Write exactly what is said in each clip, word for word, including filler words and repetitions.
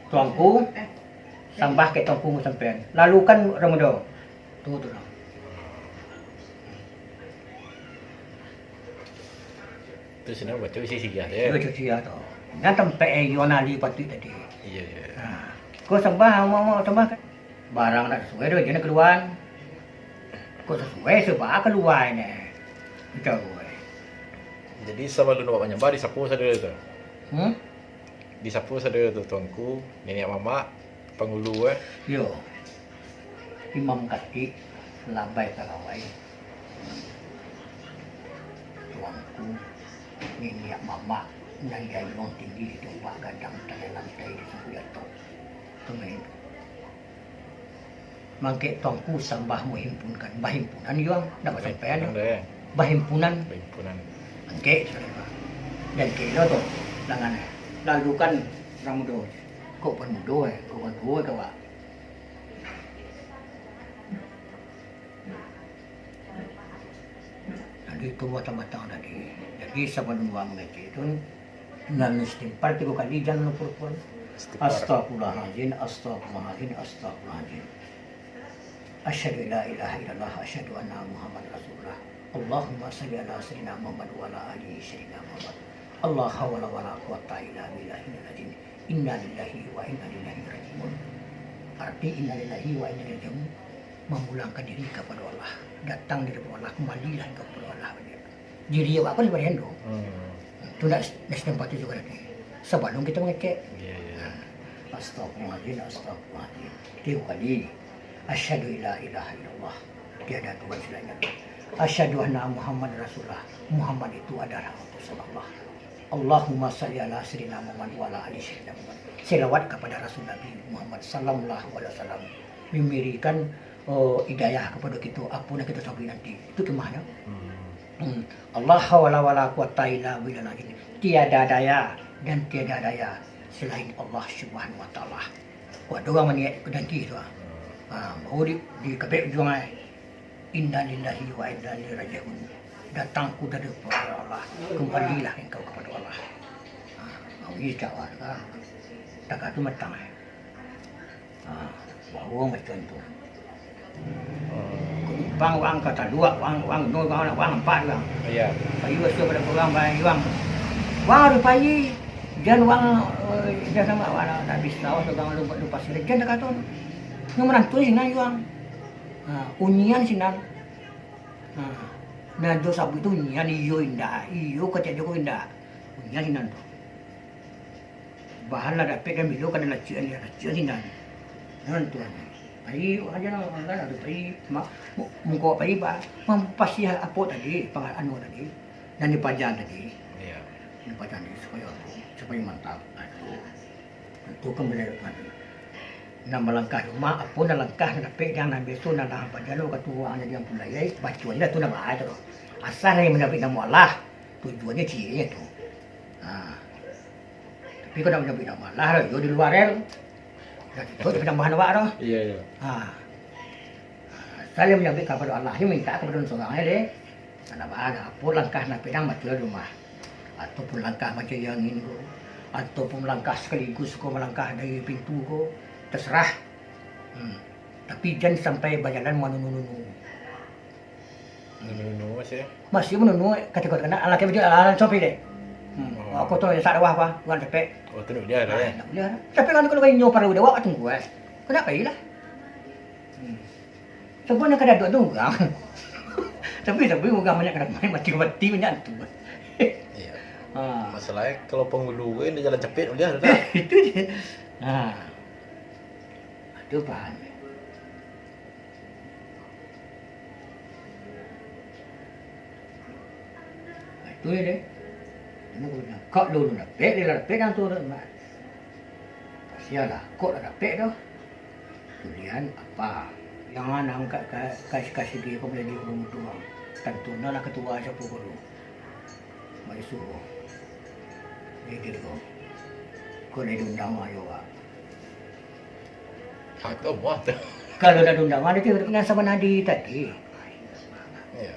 Tuanku, sambah kek tuanku sampean. Lalu kan urang mudo. Tu, tu lah. Tu sinan baco isi siga tu, ya? Baco siga tu. Nan tampek, eh, Yonali patuik tadi. Iya, iya. Ha. Ko sambah, amak-amak sambah kan. Barang nak sasuai doh, jangan kaluan. Ko sasuai, sabab kaluan, eh. Macam tu, eh. Jadi, sabalun awak manyambah, disapo sadonyo tu? Hmm? Disapo sadonyo tu, tuanku, niniak mamak, pangulu, eh. Yo. Imam katik, labai tarawai. Tuanku, niniak mamak, nan diayuang tinggi, di tumpak gadang, tanah lantai, di saku jatuh. Tumain. Mangkek tuanku sambah mahimpunkan, bahimpunan juo, ndak basampaian. Bahimpunan, eh. Bahimpunan. Bahimpunan. Mangkek, saudara. Dan kilo tu, tangan, eh. Lalu kan, urang mudo. Kok pan mudo, eh? Kok pan tuo, eh, kawak? Jadi, tu batang-batang tadi. Jadi, sabalun urang mangecek tu, nan istighfar tigo kali, jan lupo-lupo. Istighfar. Astagfirullahaladzim, astagfirullahaladzim, astagfirullahaladzim. Asyhadu an la ilaha illallah, asyhadu anna Muhammad Rasulullah. Allahumma shalli ala sayyidina Muhammad wa ala ali sayyidina Muhammad. La haula wala quwwata illa billahil azim. Inna lillahi wa inna ilaihi raji'un. Arti inna lillahi wa inna ilaihi raji'un, mamulangkan diri kapado Allah, datang dari Allah, kambalilah engkau kapado Allah, baliak. Diri awak kan daripada endo. Hmm. Tu nak, nak setempat tu juga tadi. Sabalun kita mangecek. Iya, iya. Astagfirullahaladzim, astagfirullahaladzim. Tiga kali. Asyhadu an la ilaha illallah. Tiada Tuhan selain Allah. Asyhadu anna Muhammad Rasulullah. Muhammad itu adalah utusan Allah. Allahumma shalli ala sayyidina Muhammad wa ala ali sayyidina Muhammad. Selawat kepada Rasul Nabi Muhammad sallallahu alaihi wasallam. Memberikan, oh, hidayah kepada kita, apa nak kita sampaikan nanti. Itu kemahannya. Hmm. Hmm. La haula wala quwwata illa billahil azim. Tiada daya dan tiada daya selain Allah Subhanahu wa Taala. Kok ado urang maniaik ka dangki tu, ah. Ha, baru di, di kapek ujuang ai. Inna lillahi wa inna ilaihi raji'un. Datang ku dari Allah, kembalilah engkau kepada Allah. Ha, baru di cak awak tu, ah. Takah tu matang ai. Ha, baru macam tu. Bang wang ka taluak, wang, wang, no, wang, wang nampak tu, wang. Iya. Payi basuo pada kurang, wang, wang. Wang harus payi. Jan wang, eh, jan samo wang, nak bisa, wang, wang lupa, lupa sila. Jan dak kato. Nyo manantu sinan, wang. Ha, unyian sinan. Ha. Nah, jo sabuik tu unyian, iyo indak, iyo kecek Jokowi indak. Unyian sinan tu. Bahan lah dapek, kan bilo kan laciak, laciak sinan. Nan tu, pai, aja lah, kan, ada pai, ma-, mu-, muko pai, ba-, mampasiah apo tadi, pangan anu tadi, nan dipajan tadi. Iya. Dipajan tadi, supayo, supayo mantap. Nah, tu. Tu kan bana. Nan balangkah rumah, apo nan langkah, nan dapek, nan biaso, nan dah pajan, ka tuo, jadi nan pulai, ai, baco aja lah tu nan ba-, tu. Asal nan manyabuik namo Allah, tujuannyo cieknyo tu. Ha. Tapi kalau nak manyabuik namo Allah, yo di lua rel. Dah tutup, tapi nambahan awak tu. Iya, iya. Ha. Saling manyabuik kapado Allah, yo minta kapado urang surang, yo, deh. Nah, bah, apo langkah nan pinang, baco di rumah. Ataupun langkah macam yang angin ko, ataupun langkah sekaligus ko, malangkah dari pintu ko, terserah. Hmm. Tapi jan sampai bajalan manunu-nunu. Nunu-nunu masih? Masih manunu, katiko takana, alah, kayak begitu, alah, sopi deh. Hmm. Oh. Aku tu, sak dawah apa, bukan cepek. Oh, tu nak dia dah, eh? Nak dia. Tapi kalau, kalau inyo paralu dawah, tunggu, eh. Kenapa ilah? Hmm. Sebab nak kada duduk tu urang. Tapi, tapi urang banyak kada main, mati-mati banyak tu. Iya. Ha. Masalahnya, kalau penghulu, eh, di jalan cepek, dia ada. Itu dia. Ha. Itu paham. Itu ya deh. Kok lu dapek, dia dapek yang tu, Mak. Sialah, kok lah dapek tu. Tulian apa? Jangan angkat ka, ka, ka sigi ko menjadi urang mudo. Tantu lah ketua siapa guru. Mak Yusuf ko. Jadi ko. Ko lah diundang mah yo, Pak. Atau buat tu. Kalau dah diundang, ada tu dengan sama Nadi tadi. Iya.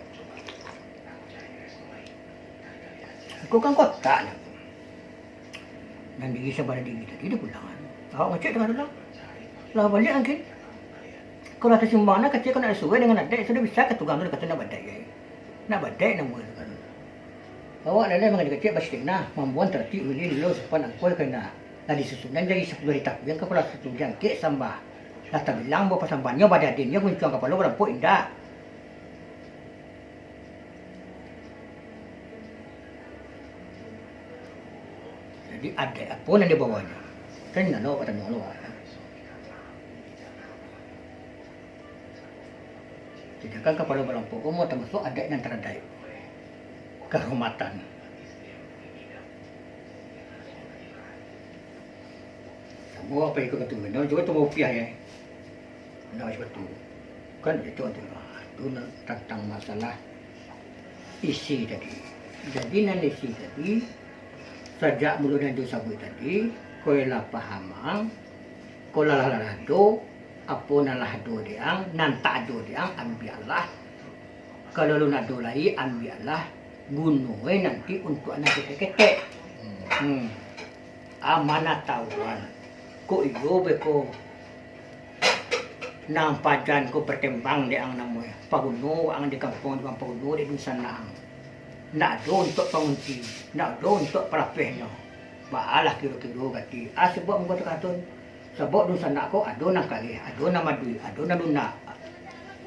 Ko kan kotak nyo. Nan diri sabalah diri tadi dipulangan. Awak ngecek tangah tu lah. Lah baliak angkin. Kalau lah tasumbang nah, kecek ko nak disuruah dengan adaik, sudah bisa ka tugang tu, dikata nak baadaik ai. Nak baadaik namo tu kan. Awak lalai mangecek-ngecek basitiak nah, mambuan taratik ulih lo sopan angkoi ka indak. Lah disusunan jadi sapuluah ari tapiang kapalo satu jangkek sambah. Lah tabilang bapasambahnyo badadinnyo guncuang kapalo barampok indak. Jadi, adaik apo nan dibawanyo? Kan nan awak batanyo lo, Wak. Sedangkan kapalo barampok ko mah tamasuak adaik nan taradaik. Kahormatan. Samo apo iko katurunan, cubo tu maupiah, ya. Nah, macam tu. Kan itu tu. Ah, tu nan tantang masalah isi tadi. Jadi, nan isi tadi, sajak mulo nan jo sabuik tadi, koi lah pahamang, koi lah, lah, lah ado, apo nan lah ado dek ang, nan tak ado dek ang, ambiaklah. Kalau alun ado lai, ambiaklah, gunoe nanti untuak nan ketek-ketek. Hmm. Amanah tahuan. Kok iyo beko nan pajan ko pertembang dek ang namonyo. Paguno ang di kampuang di paguno dek dunsanak ang. Ndak ado untuak pangunci, ndak ado untuak palapehnyo. Baalah kiro-kiro gati. Ah, sebab mangko takatun. Sabab dunsanak ko ado nan kareh, ado nan maduik, ado nan lunak.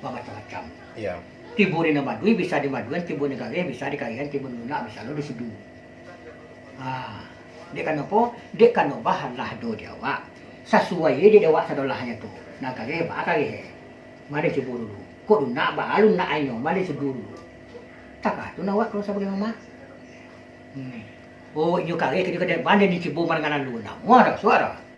Bamacam-macam. Iya. Tibo di nan maduik bisa dimaduikan, tibo di kareh bisa dikarehan, tibo di lunak bisa lo disudu. Ha, dek kano apo? Dek kano bahalah do di awak. Sasuai je di awak sadolahnyo tu. Nan kareh, baa kareh. Mari cubo dulu. Kok lunak, baa lunak inyo. Mari sudu dulu. Takah tu nan awak kalau sabagai mamak. Hmm. Oh, inyo kareh, kini kada pandai ni cubo marangan lalu. Namuah dah, suara.